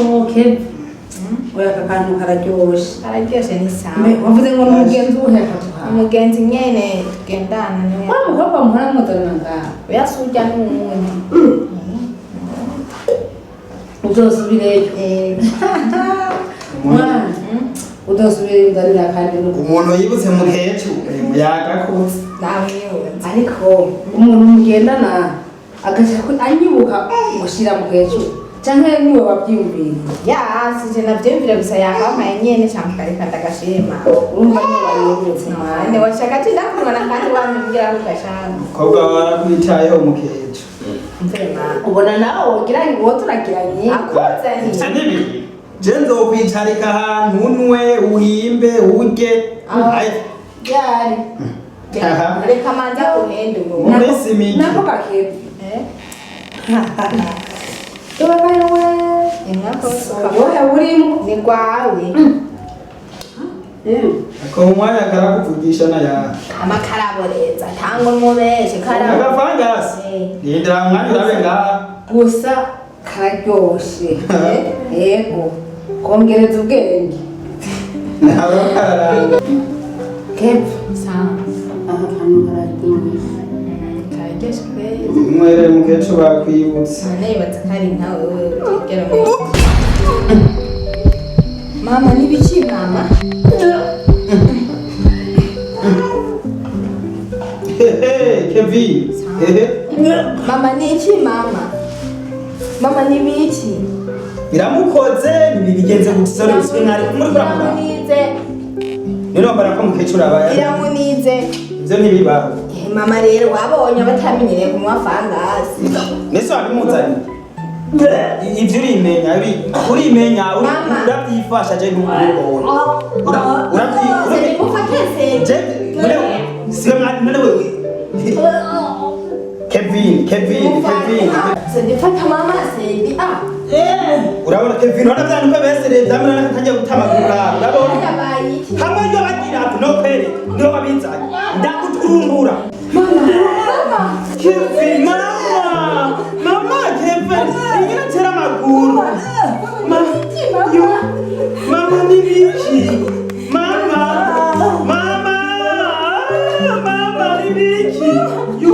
Yo, Kev. Oya, aka kantu kararyoshe. Kararyoshe ni sawa. Wavuze ngo ni umugenzi uwuhe akaguha? Umugenzi nyene tugendana niwe. Wa mukobwa muhora muzanana ngaha? Oya, si urya n'uwundi. Uzosubireyo. Mwana, udosubire inzanira kandi n'ubu. Umuntu yibutse mukecuru yagakutse. Namwibutse. Ariko umuntu mugendana agashaka anyibuka gushira mu hejuru canke niwe wavyiyumviriye? Ya, sije navyiyumvire gusa, yakampaye nyene campa, reka ndagashima. Urumva niwe wanyibutse, mwana. None washaka ati ndakubona kandi wamubwira ko ugashaka. Umukobwa warakwitayeho mukecuru. Mvema. Ubona nawe wogira ngo uwo turagiranye. Akuzaniye. Ivyo ni je nzokwicarika ahantu unwe, uhimbe, urye. Ai, Ryari? Aha. Reka manza kuhenda ubu. Mu minsi mike. Nako gakebe. Eh? Wewe. Imwakoze. Uryohe burimo. Ni rwawe. Ako umwanya karakuvugisha na ya. Amakaraboreza tanga umubeshe karabo. Agafangasi. Rindira umwanya urabe ngaha. Gusa kararyoshe, yego, kongereza ubwenge. Nawe kararanga. Kev. Sawa. Aka kantu kararyoshe. Kararyoshe kweli. Mwere mukecuru bakwibutse. None yibatse ko ari nkawe wewe utigera umenya. Mama, nibiki mama? Hehe, Kevin. Hehe. Mama, ni iki mama? Mama, nibiki? Biramukoze bigenze gutya biswe mwari muri kuramura. Biramunize. None wambara ko mukecuru abaye. Biramunize. Ivyo ntibibaho. Eh, mama rero wabonye batamenyereye kunywa fangasi. Nese wabimuzaniye. Ivyo urimenya, urimenya, Mama. urabyifasha je ntubibona. Urabyi Nimufate se. Je none siwe mwari none wewe. Kevin, Kevin, Kevin. Sendi fata mama, sendi ah. Urabona Kevin, urabona bya niko besereye byamera nakatangiye gutamagura. Urabona? Yabaye iki? Hamwe iyo bagira ati no kwere, niyo babizanye. Ndaguturumbura. Kevin, mama! Mama, Kevin, ingene tera amaguru. Yo, mama ni biki? Mama, mama, mama ni biki? Yo,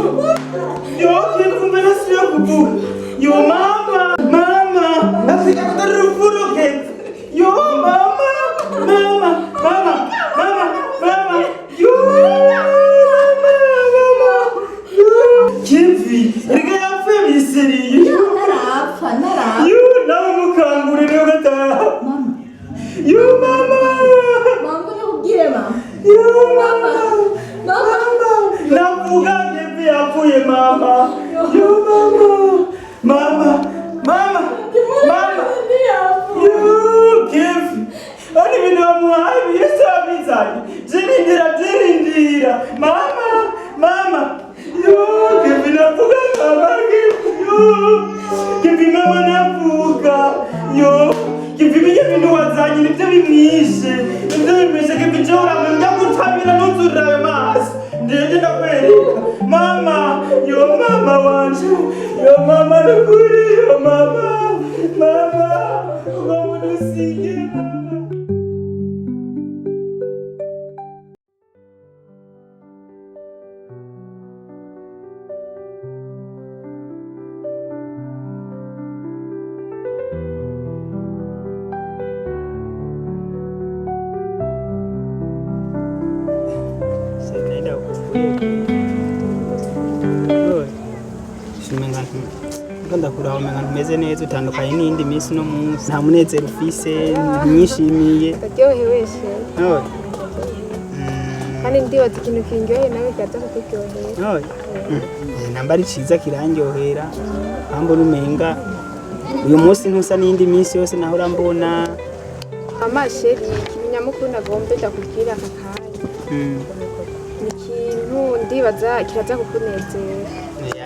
yo, Kevin, mbona siyo kuvuga? Yo, mama, mama, nafika kutarufuro Kevin. Yo, mama, mama, mama, mama, mama, yo, mama, mama, yo. Kevin, erega yapfuye biseriye. Narapfa, narapfa. Yo, nawe mukangurire ugataha. Yo, mama. Mama, nakubwire mama. Yo, mama. Mama. Navuga Kevin yapfuye mama. Yo, mama. Mama, mama, mama. Yo, Kevin. Ani ibintu bamuhaye Yesu yabizanye. Byirindira, byirindira. Mama, mama. Yo, Kevin navuga mama, Kevin. Yo. Kevin mama navuga. Yo. Kevin bijya bintu wazanye nibyo bimwishe. Nibyo bimwishe Kevin je uramenya gutamira nuzurira ayo maso. Ndende ndakwereka. Mama, yo mama wanje. Yo mama nukuri, yo mama. Mama, ugamunusige mama. Naenda umenga ndakura umenga ntumeze neza, utandukanye n'iyindi minsi, no munsi nta munezero ufise, ntinyishimiye. Ndaryohewe she. Oye. Kandi ndibaza ikintu kindyoheye nawe kiraza kukuryohera. Oye. Namba ari ciza kirandyohera, aho mbona umenga uyu munsi ntusa n'iyindi minsi yose nahora mbona. Mama chéri, ikintu nyamukuru nagombe ndakubwira aka kanya ni ikintu ndibaza kiraza kukunezera.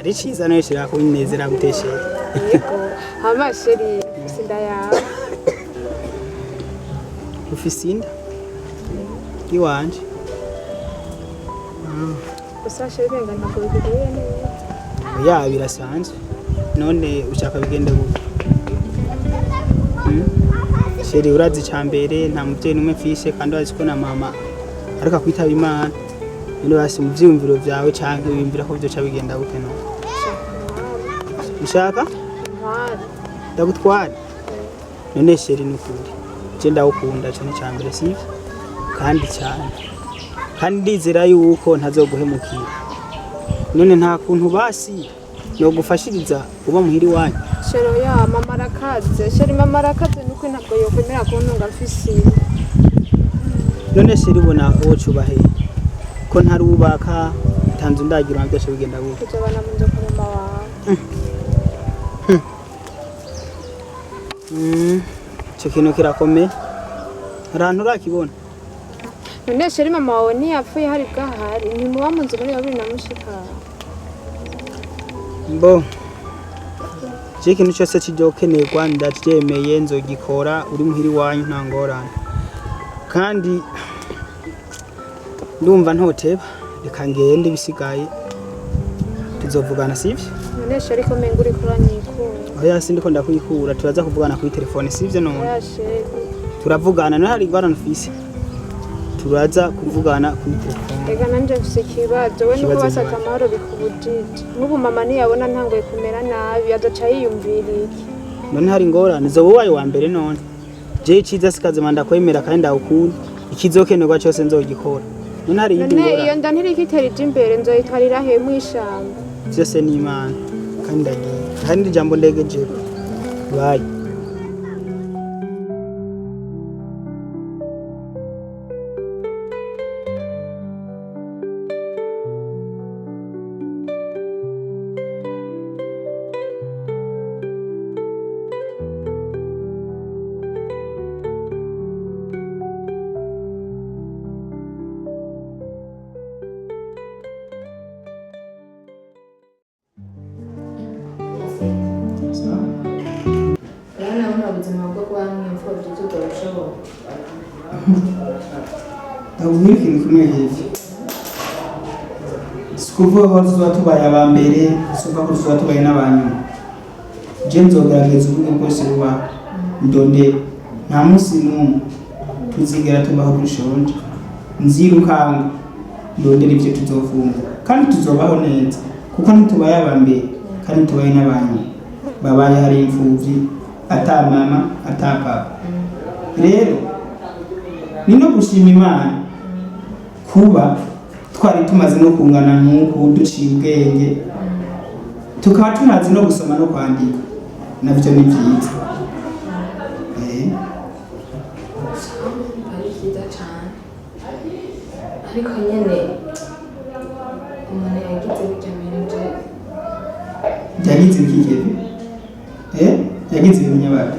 Ari ciza nayo kirakunezera gute chéri? Yego, hama chéri, ufise inda yawe. Ufise inda iwanje? Gusa chéri, umenga ntabwo bikuguye neza. Ya, birasanzwe. None ushaka bigende gute? Chéri, urazi icya mbere, nta mubyeyi n'umwe mfise, kandi urazi ko na mama ariko akwitaba Imana. None basi mu vyiyumviro vyawe canke wiyumvira ko vyoca bigenda gute? No ushaka Ntwari. Ndagutwara none? Chéri, ni ukuri je ndagukunda cane, ca mbere, sivyo? Kandi cyane, kandi ndizera yuko ntazoguhemukira. None nta kuntu basi nogufashiriza uba muhira iwanyu? Chéri, ya mama arakaze. Chéri, mama arakaze nuko ntabwo yokwemera kuntunga mfise inda. None chéri, ubona wocubahe ko ntarubaka, ntanzu ndagira, byose bigenda gute? Kuzobana mu nzu kwa mama wawe. Ico kintu kirakomeye, hari ahantu urakibona? None chéri, mama wawe ntiyapfuye hari bwahari? Ntimuba mu nzu muri babiri na mushikawe? Mbo je ikintu cyose kizokenerwa ndavyemeye, nzogikora. Uri muhira iwanyu nta ngorane, kandi ndumva ntoteba. Reka ngende, ibisigaye tuzovugana, sivyo? None chéri, ko menga uriko uranyikura? Oya, sindiko ndakwikura. Turaza kuvugana kuri telefone, sivyo none? Oya chéri. Turavugana. None hari ingorane ufise? Turaza kuvugana kuri telefone. Ega nanje mfise ikibazo. We nuko Ikibazo? basata Nyabaki? amahoro bikubujije. Nk'ubu mama niyabona ntanguye kumera nabi, azoca yiyumvira iki? None hari ingorane? Zoba ubaye wa mbere. None je iciza sikazima, ndakwemera kandi ndagukunda. Ikizokenerwa cyose nzogikora. None hari iyindi None iyo ngorane? nda ntiriko itera ija imbere, nzoyitwarira he mw'ishamba? Vyose ni Imana. Kandi ndagiye, kandi ijambo ndegejeko. Bayi. Urabona buno buzima bwo kuba nk'imfubyi tutobishobora. Ndabwira ikintu kimwe hirya: si ukuvuga ko tuzoba tubaye aba mbere, si ukuvuga ko tuzoba tubaye n'abanyuma. Je nzogerageza uburyo bwose bubaho, ndondera. Nta munsi n'umwe tuzigera tubaho dushonje. Nzirukanga ndondera ibyo tuzofungura, kandi tuzobaho neza, kuko ntitubaye aba mbere kandi ntitubaye n'abanyuma. Babaye hari imfuvyi, ata mama ata papa. Rero ni no gushima Imana kuba twari tumaze no kungana nk'uku, duciye ubwenge, tukaba tunazi no gusoma no kwandika. Navyo ni vyiza. Ari byiza cyane, ariko nyine umuntu yagize bijya bintu bye. Yagize iki Kevin? Yagize ibintu nyabaki?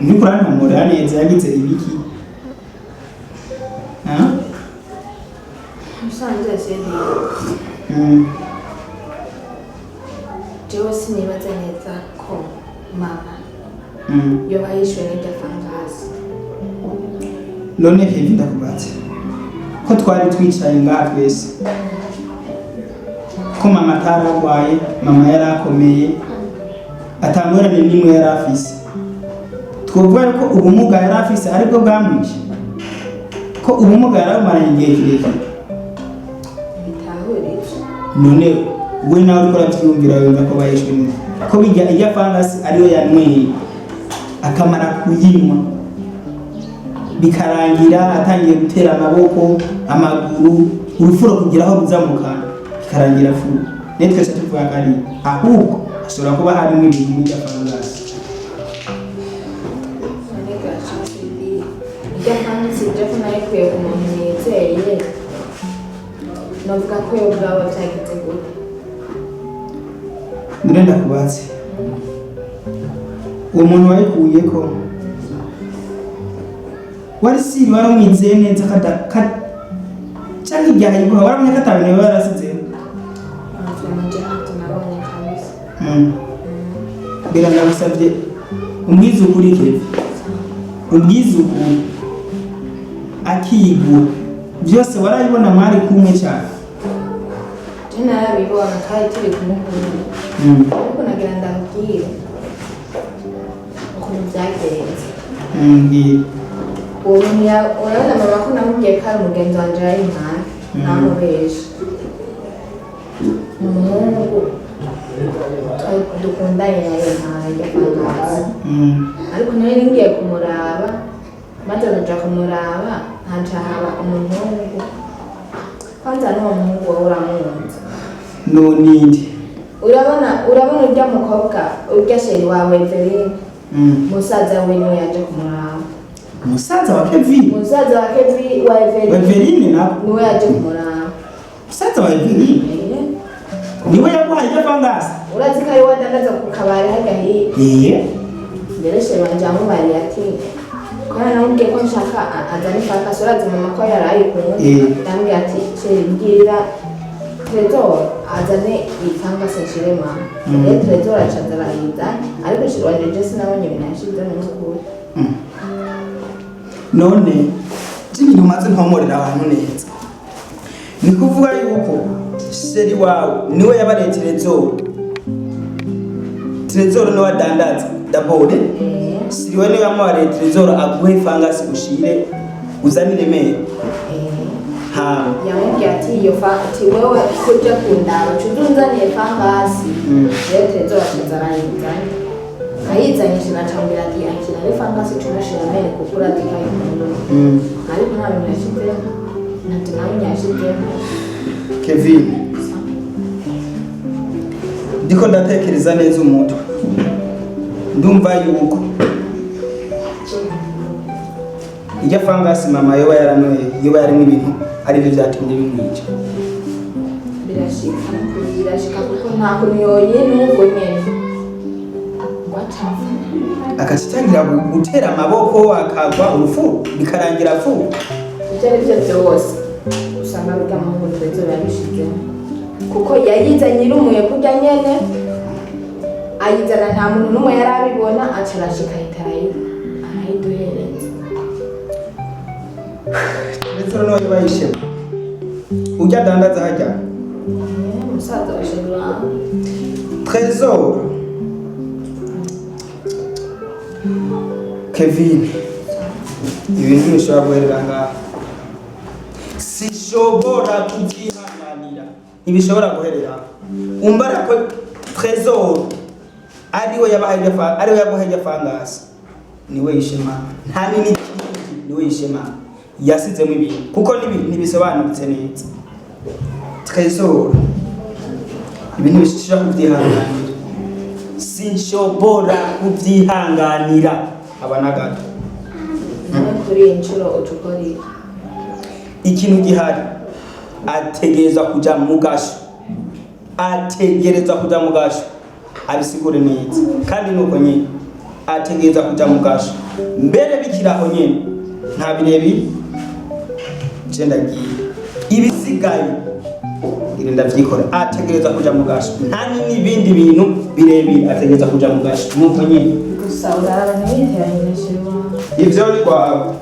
Ndiko urantomora neza, yagize ibiki? Ha? Musanze chéri, jewe sinibaza neza ko mama yoba yishwe n'irya fangasi. None Kevin, ndakubatse ko twari twicaye ngaha twese, ko mama ataragwaye, mama yari akomeye, atangorane n'imwe yari afise, twovuga ko ubumuga yari afise aribwo bwamwishe, ko ubumuga yari abumaranye igihe kirekire? Bitahurije. None we nawe uriko uravyiyumvira, wumva ko bayishwe neza, ko bijya irya fangasi ariyo yanyweye, akamara kuyinywa, bikarangira atangiye gutera amaboko, amaguru, urufuro kugira aho ruza mu kanwa, bikarangira apfuye? Natwe twese tuvuga ko ari, ahubwo hashobora kuba harimo ibintu muri irya fangasi. None gaca chéri, irya fangasi je ko nayikuye ku muntu nizeye, novuga ko yo bwaba byagize gute? None ndakubatse, uwo muntu wayikuyeko wari siri, waramwizeye neza canke igihe ayiguha waramenya ko ata bintu yoba yarasizeho? Vraiment je ntavyo nabonye kabisa. Mbera ndagusabye umbwize ukuri, Kevin, umbwize ukuri. Akigura byose warabibona, mwari kumwe cyane? Je narabibona, twari turi kumwe. Ariko nagira ndabwire, byagenze. Mbwira. Uwo muntu urabona mama ko namubwiye ko ari umugenzi wanje yari impanga, namubesha. Umuhungu twari dukundanye yari impanga fangasi. Ariko nari ngiye kumuraba, maze kuja kumuraba nkaca haba umuhungu. Kwanza n'uwo muhungu wowe uramuzi. No ninde? Urabona urya mukobwa, urya chéri wawe Eveline, musaza we niwe yaje kumuraba. Musaza wa Kevin? Musaza wa Kevin, wa Eveline. Eveline na Niwe yaje kumuraba. Musaza wa Eveline niwe yaguhaye iryo fangasi? Urazi ko ari we adandaza ku kabari harya hirya. Eh. Rero chéri wanje yamubariye ati kubera namubwiye ko nshaka azane fangasi, urazi mama ko yari ayikunze. Ndamubwiye ati: "Chéri, mbwirira Trezor azane iyi fangasi nshire mama." Rero Trezor aca aza arayizana, ariko chéri wanje je sinabonye ibintu yashizemo n'ukuri. None by'ibintu umaze ntomorera abantu neza, ni kuvuga yuko chéri wawe niwe yabareye Trezor, Trezor niwe adandaza d'abord? Eh. Chéri we niwe yamubareye Trezor aguhe fangasi ushire uzanire mère? Eh. Hama? Yamubwiye ati iyo fa ati wewe kuja kundaba uca uza unzaniye fangasi. Rero Trezor aca arayizana, ayizanye sinacambwira ati akira ari fangasi tunashira mère kuko urazi ko ayikunda. Ariko nta bintu yashizemo, ntabyo nawe yashizemo. Kevin, ndiko ndatekereza neza umutwe, ndumva yuko irya fangasi mama yoba yaranyweye yoba yarimo ibintu aribyo byatumye bimwica. Birashika, birashika, kuko nta kuntu yonyine ubwo nyene ngo acapfa. Agacitangira gutera amaboko akagwa urupfu bikarangira apfuye. Ibyo ari byo byose usanga birya muhungu Trezor yabishizemo, kuko yayizanye irumuye kurya nyene, ayizana nta muntu n'umwe yari abibona, aca arashika ahita arayiduhereza. Ndetse noneho bayishema ujya adandaza hajya? Eh, musaza wa chéri wawe. Trésor, Kevin, ibintu ntibishobora guherera ngaha, sishobora kubyihanganira, ntibishobora guherera aho. Umbara ko Trésor ariwe yabahaye iryo ariwe yaguhaye iryo fangasi, niwe yishema, nta nini kindi, niwe yishema yasizemo ibintu kuko ntibisobanutse neza. Trésor, ibintu bishobora kubyihanganira, sinshobora kubyihanganira aba na gato. Nawe kuri iyi nshuro uca ukora iki? Ikintu gihari, ategerezwa kuja mu gasho, ategerezwa kuja mu gasho abisigure neza, kandi nuko nyine ategerezwa kuja mu gasho mbere bikiri aho nyine, nta birebire. Je ndagiye, ibisigaye ngira ndavyikora. Ategerezwa kuja mu gasho, nta n'ibindi bintu birebire, ategerezwa kuja mu gasho nuko nyine. Gusa uraraba ntiwiteranye na chéri wawe. Ivyo ni kwawe.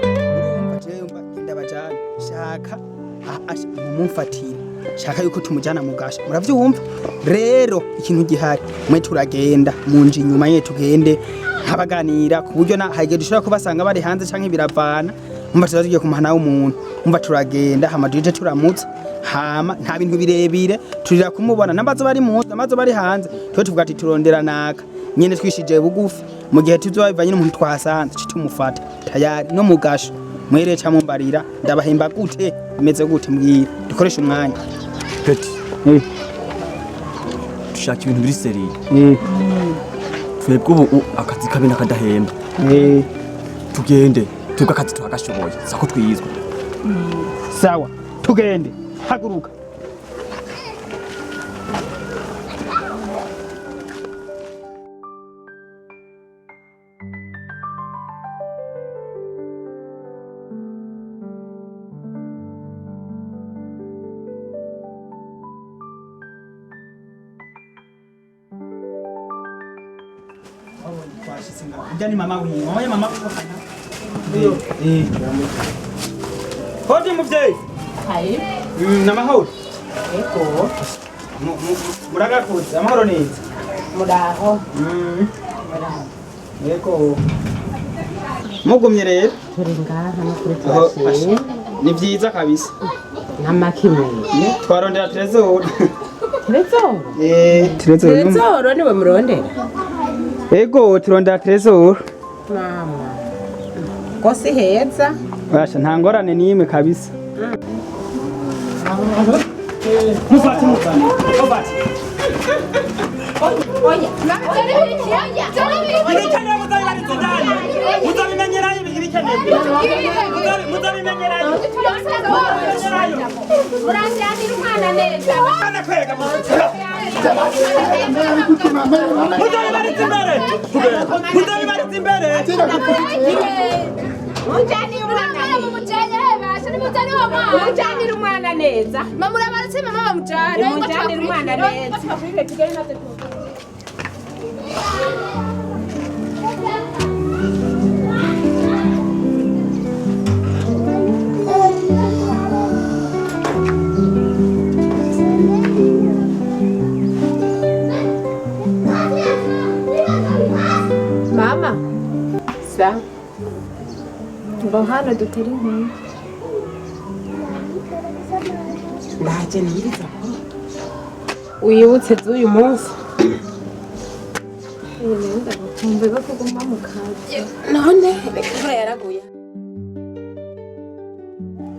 Urumva jewe mba ndabajana shaka mumumfatire, shaka yuko tumujyana mu gasha, muravyumva? Rero ikintu gihari, mwe turagenda munje inyuma ye, tugende nkabaganira ku buryo na hagiye dushobora kubasanga bari hanze canke biravana. Umva, tuza tugiye kumuhana w'umuntu, umva, turagenda hama duje turamutse, hama nta bintu birebire turira kumubona nambazo bari mu nzu, nambazo bari hanze, twe tuvuga ati turondera naka nyene, twishije bugufi. Mu gihe tuzoba bivanye n'umuntu twahasanze, ci tumufata tayari no mu gasho. Mwereye camumbarira, ndabahemba gute, bimeze gute? Mbwira dukoreshe umwanya. Petit, dushaka ibintu biri sérieux. Twebwe ubu akazi kabi n'akadahemba. Tugende twebwe akazi turagashoboye, sako twizwe. Sawa. Tugende. Haguruka. Twashitse ngaho. Ujya ni mama wiwe. Mama ya mama wiwe. Eh. Hodi muvyeyi. Hari. Namahoro. Ego. Muragakuze amahoro neza. Muraho. Muraho. Yego. Mugumye rero. Turi ngaha no kuri twashimye. Ni vyiza kabisa. Namakimwe. Twarondera Trezor. Trezor? Eh, Trezor. Trezor niwe murondera. Ego turondera Trezor. Mama. Ko si heza? Basha nta ngorane nimwe kabisa. Mufate mufate. Mufate. Oya. Ibikenewe muzabibariza indani. Muzabimenyerayo ibikenewe. Muzabimenyerayo. Muranjanira umwana neza. Kwega. Muzabibariza imbere. Muzabibariza imbere. Munjanira umwana neza. Munjanira umwana neza. Mama urabaretse mama bamujana. Munjanira umwana neza. Mama, Sa. ngo hano dutere inkuru. Ndaje niriza. Wibutse z'uyu munsi. Ndagukumbuye ko kuguma mu kazi. None imvura yaraguye.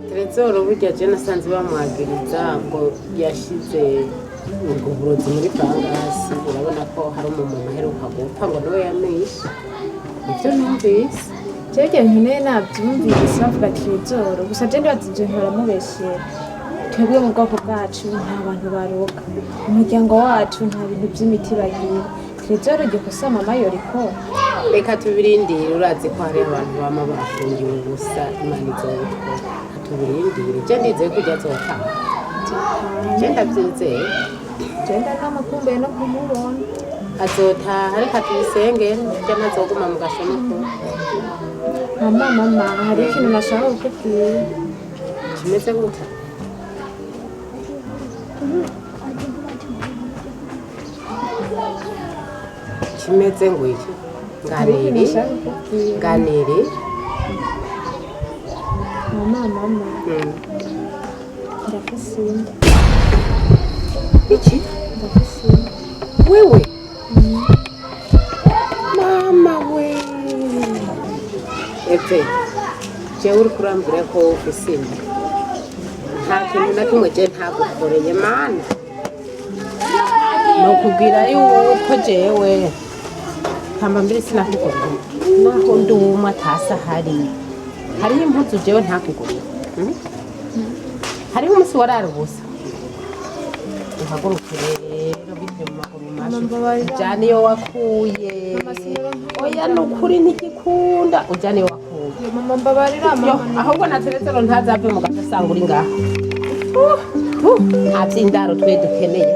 Trezor burya je nasanze bamwagiriza ngo yashize ubwo burozi muri fangasi. Urabona ko hari umuntu aheruka gupfa ngo nawe yamwishe. Ivyo numvise. Jewe ibyo bintu nari nabyumvise bavuga Trezor, gusa je ndibaza ivyo bintu baramubeshera. Twebwe mu bwoko bwacu nta bantu baroga. Umuryango wacu nta bintu by'imiti bagira. Trezor igikosa mama yorikora. Reka tubirindire, urazi ko hari abantu bama bafungiwe ubusa, Imana izobikora. Tubirindire, je ndizeye ko ujya azotaha. Je ndavyizeye. Je ndanamukumbuye no kumubona. Azotaha, reka tubisengere, je ntazoguma mu gashono. Mama, mama, hari ikintu nashaka kukubwira. Kimeze gute? Kimeze ngo iki? Nganiri. Nganiri. Mama, mama. Ndafise inda. Iki? Ndafise inda. Wewe? Mama we. Epe. Jewe uri kurambwira ko ufise inda. Nta kintu na kimwe je ntagukoreye mana. Nokubwira yuko jewe kamba mbere sinakuguriye. Naho ndumwa tasa hari. Hariho impuzu jewe ntakuguriye. Hariho umunsi warara ubusa. Uhaguruke rero bite mu maguru masha. Ujyane iyo wakuye. Oya nukuri ntigikunda. Ujyane iyo wakuye. Mama mbabarira mama. Ahubwo na Trezor ntazave mu gace usanga uri ngaha. Nta by'indaro twe dukeneye.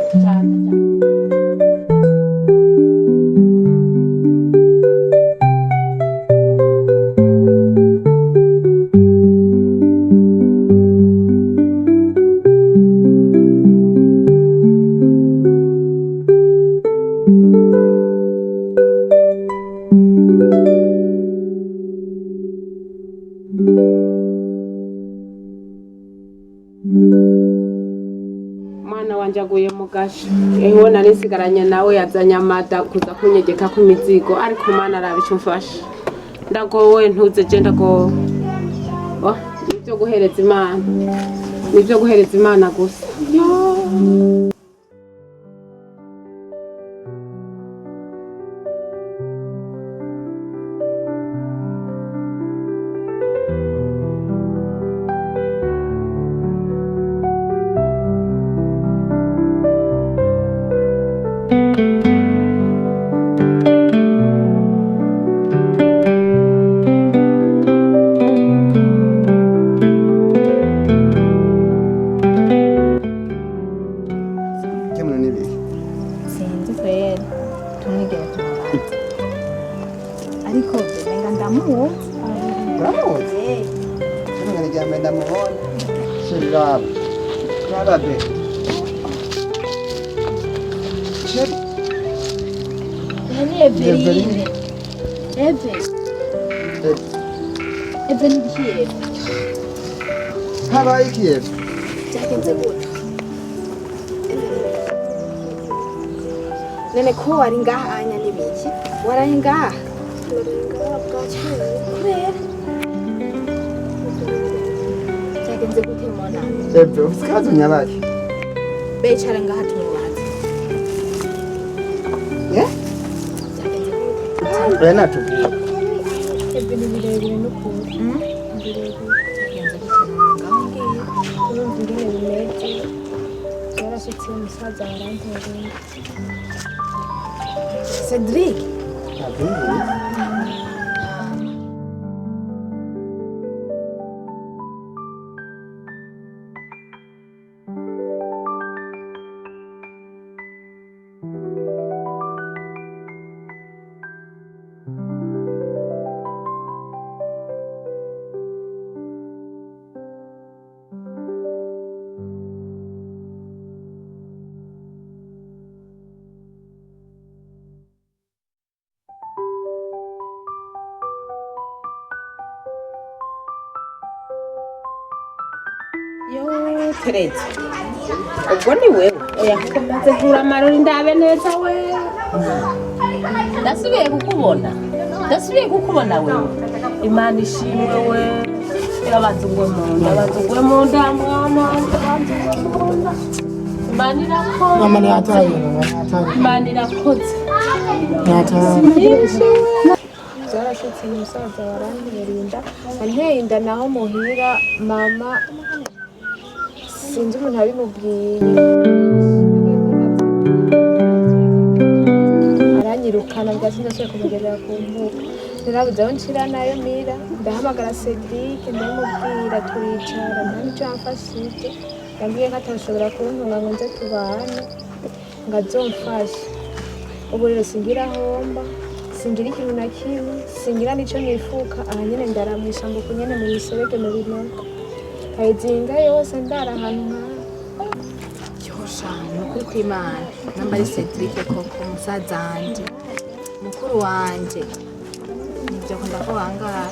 Mwana wanje aguye mu gasho. Eho nari nsigaranye nawe yazanye amada kuza kunyegeka ku mizigo, ariko mana araba ico mfasha. Ndagowe ntuze je ndagowe. Oh, nivyo guhereza Imana. Nivyo guhereza Imana gusa. Yo. Kemura n'ibihe? Sinzi kweri, tumwigere tumubaze, ariko umenga ndamuzi. Uramuzi? Kemura rya mbere ndamubonye. Chéri, raba. Raba be. Chéri. Ni Everine. Eve. Eve ni ikihe? Habaye iki Eve? Byagenze gute? None ko wari ngaha anya n'ibiki? Waraye ngaha? Kubera? Byagenze gute mona? Eve, ufite ikibazo nyabaki? Bicara ngaha tumubaze. Eh? Byagenze gute? Oya, natubwira. Eve, ni birebire n'ukuri. Birebire. Byagenze gute mona? Ngaho ngiye. Urumva ingene bimeze, byarashitse umusaza warantera inda. Cedric. Nabyumvise. Yo, Tereza, ubwo ni wewe? Oya, maze nkura amarori ndabe neza we. Ndasubiye kukubona, ndasubiye kukubona wewe. Imana ishimwe we. Irabanza ugwe mu nda, abanza ugwe mu nda mwana, abanza ugwe mu nda. Imana irakoze. Mama, ni hatari, mama, ni hatari. Imana irakoze. Ni hatari. Nyinshi we. Byarashitse umusaza warantera inda, anteye inda naho muhira mama sinzi umuntu abimubwiye, aranyirukana bwa sinzi kumugerera ku mvugo. Narabuze aho nshira nayo mira, ndahamagara Cedric, ndamubwira, turicara, nta n'icyo yamfashije. Yambwiye ko atashobora kuntunga ngo nze tubane, ngo azomfashe. Ubu rero singira homba, singira ikintu na kimwe, singira n'ico nifuka. Aha nyene ndaramwisha ngo uku nyene mu miserege, mu binogo, kayizinga yose, ndara ahantu nk'aha. Yosha, ni ukuri kw'Imana. Namba ari Cedric koko, musaza wanje, mukuru wanje. Nibyo akunda ko bangara.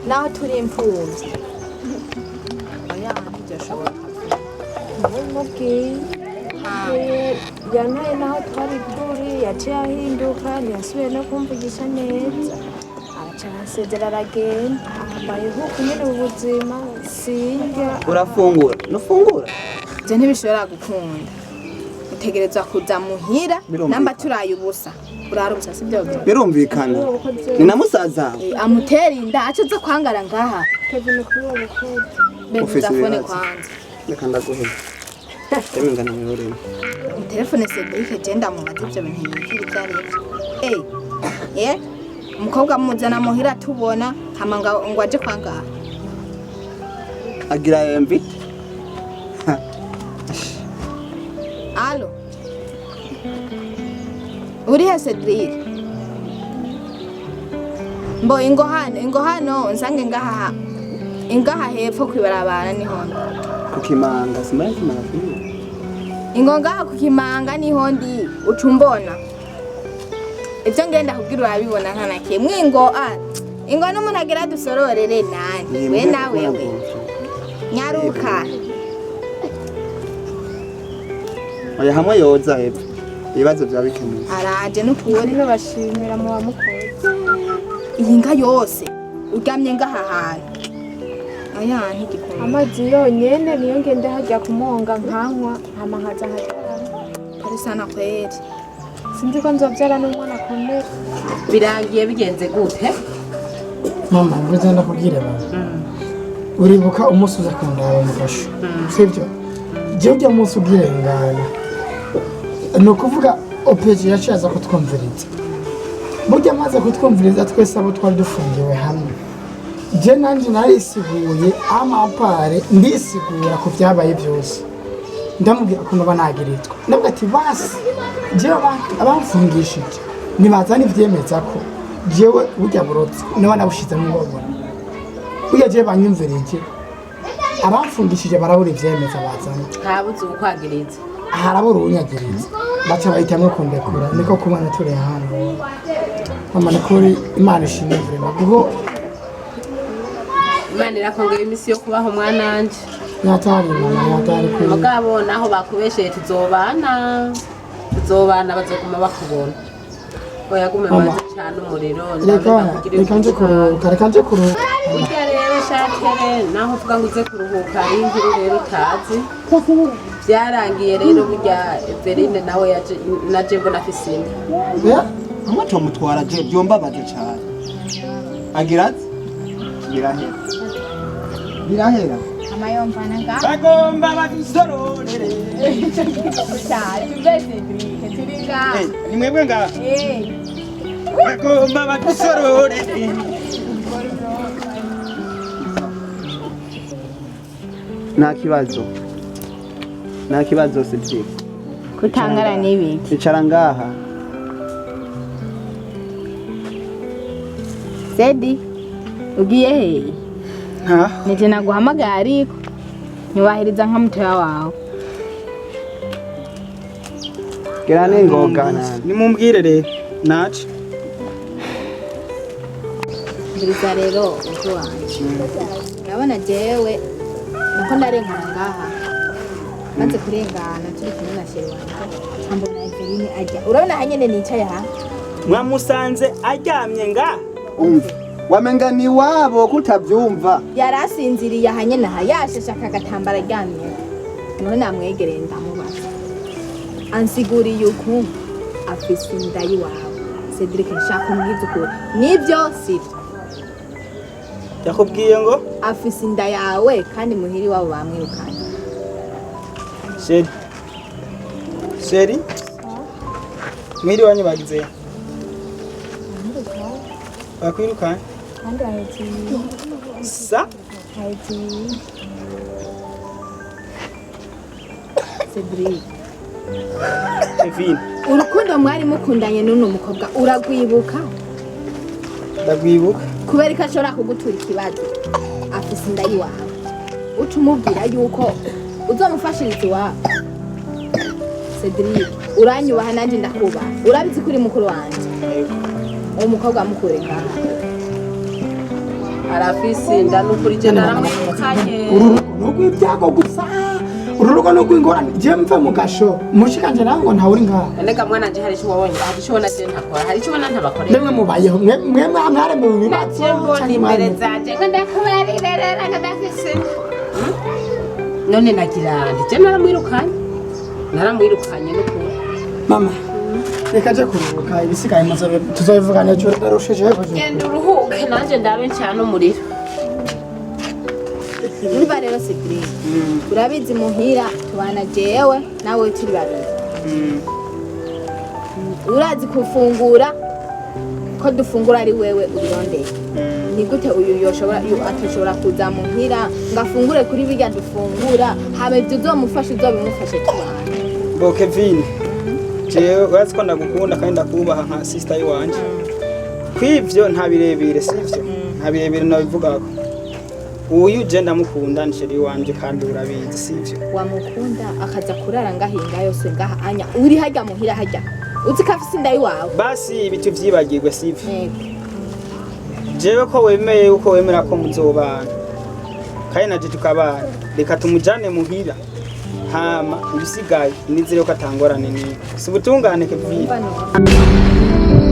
Naho turi imfuvyi. Oya, ntibyoshoboka. Ndabimubwiye, yantaye naho twari turi, yaciye ahinduka, ntiyasubiye no kumvugisha neza, araca arasezera aragenda. Abayeho uku nyene ubu buzima, sindya. Urafungura? Nufungura? Ivyo ntibishobora gukunda. Utegerezwa kuza muhira. Birumvikana. Namba turaye ubusa. Urara ubusa, sibyo? Birumvikana. Ni na musaza wawe. Amutera inda aca aza kwangara ngaha. Kevin, kuri uwo mukobwa. Beduza Ufise phone ibibazo. kwanza. Reka ndaguhe. Reka ngana mu rurimi. Telefone Cedric, je ndamubaza ivyo bintu yibwira ivyo ari vyo. Eh, umukobwa amuzana muhira tubona, hama ngo aje kwangaha. Agira invite. Allô? Uri he Cedric? Mbo ingo hano, ingo hano nsange ngaha, ingaha hepfo kwibarabara niho ndi. Kukimanga, simba kimanga kimwe. Ingo ngaha kukimanga niho ndi, uca umbona. Ivyo ngenda kubwira urabibona nta na kimwe. Ingo ah, ingo n'umuntu agira dusororere nani? We na wewe. Nyaruka. Oya, hamwe yoza hepfo. Ibibazo byaba bikemuye. Araje n'ukuri. Bashimira muba mukoze. Iyi nga yose uryamye ngaha hantu. Oya, ntigikunda. Amazi yonyene niyo ngenda hajya kumonga nkanywa, hama nkaza nkaryama. Kare sana kweri. Sinzi ko nzovyara n'umwana akomeye. Birangiye bigenze gute? Mama, mvuze ndakubwira mama. Uribuka umunsi uza kundaba mu gasho? Sibyo? Jewe ujya munsi ubwirengana. Ni ukuvuga OPG yaciye aza kutwumviriza. Burya amaze kutwumviriza twese abo twari dufungiwe hamwe, je nanje narisiguye amapare, ndisigura ku byabaye byose, ndamubwira ko noba nagiritwa. Ndavuga ati: "Basi jewe abamfungishije nibazana ivyemeza ko jewe burya burotsi noba nabushizemo." Babona burya jewe banyumvirije, abamfungishije barabura ivyemeza bazana. Ntabuze ukwagiriza. Harabura uwunyagiriza, baca bahitamwo kundekura. Niko kubona turi hano, mama. Ni kuri Imana ishimwe vraiment, kuko Imana irakongera iminsi yo kubaho, mwana wanje. Nyatari mama, nyatari kuri. Mugabo naho bakubesheye, tuzobana, tuzobana, bazoguma bakubona. Oya, gume. Mama. Maze cyane umuriro. Reka, reka nje kuruhuka, reka nje kuruhuka. Burya rero shatere, naho uvuga ngo uze kuruhuka, ari inkuru rero utazi byarangiye. Rero burya Everine nawe yaje, naje mbona afise inda. Amwe mutwara je byombabaza cyane. Agira ati birahera, birahera. Amayomvana ngaha. Bagomba badusororere. Turi ngaha. Ni mwebwe ngaha? Bagomba badusororere. Nta kibazo, nta kibazo, Cedric. Kutangara n'ibiki? Icara ngaha. Sedi, ugiye hehe? Nta. Nije naguhamagaye, ariko nyubahiriza nka mutoya wawe. Gera n'ingoga. Nimumbwire rero nace. Mbiriza rero mukuru wanje, urabona jewe nako ndarengana ngaha, maze kurengana turi kumwe na chéri wanje, mbona Eveline ajya, urabona aha nyene nicaye aha. Mwamusanze aryamye nga? Umva, wamenga ni wabo kutabyumva. Yari asinziriye aha nyene aha, yasheshe aka gatambara aryamye. Niho namwegereye ndamubaza, ansiguriye ukuntu afise inda y'iwawe. Cedric, nshaka umbwize ukuri, nibyo sibyo? Yakubwiye ngo? Afise inda yawe, kandi muhiri wabo bamwirukanye. Chéri, chéri, mwiri wanyu bagize bakwirukanye? Kandi aragiye. Sa? Aragiye. Cedric. Kevin. Urukundo mwari mukundanye n'uno mukobwa uragwibuka? Ndagwibuka. Kubera ko ashobora kugutura ikibazo, afise inda y'iwawe, uca umubwira yuko uzomufashiriza iwawe. Cedric, uranyubaha nanjye ndakubaha, urabizi ko uri mukuru wanje. Uwo mukobwa mukure ngaha. Arafise inda n'ukuri, je naramwirukanye. Uru rugo ni urw'ibyago gusa, uru rugo ni urw'ingorane. Je mve mu gasho mushikanje nawe ngo ntawe uri ngaha. Nega mwana nje, hari icyo wabonye, hari icyo ubona je ntakora, hari icyo ubona ntabakorera? Nemwe mubayeho mwe mwe mwaremewe ibibazo. Naje mbona Canke imbere mwaremewe- zanje ngo ndakubarirerera ngo ndafise inda. None nagira nti je naramwirukanye, naramwirukanye n'ukuri. Mama, reka je kuruhuka, ibisigaye tuzobivugana ejo, ndarusheje. Genda uruhuke, nanje ndabe ncana umuriro. Urumva rero Cedric, urabizi muhira tubana jewe nawe turi babiri. Urazi kufungura ko dufungura ari wewe ubirondeye. Ni gute uyu yoshobora, uyu atoshobora kuza muhira ngo afungure kuri birya dufungura? Hama ibyo uzomufasha uzobimufashe tubana. Bo Kevin, jewe urazi ko ndagukunda kandi ndakubaha nka sister yiwanje. Kwivyo nta birebire, sivyo? Nta birebire nabivugako. Uyu je ndamukunda, ni chéri wanje, kandi urabizi, sivyo? Wamukunda akaza kurara ngahinga yose ngaha anya uri harya muhira harya, uzi ko afise inda y'iwawe? Basi ibi tuvyibagirwe, sivyo? Yego. Jewe ko wemeye yuko wemera ko muzobana kandi naje tukabana, reka tumujane muhira, hama ibisigaye nizere ko atangorane niwe si ubutungane, Kevin. Umva none.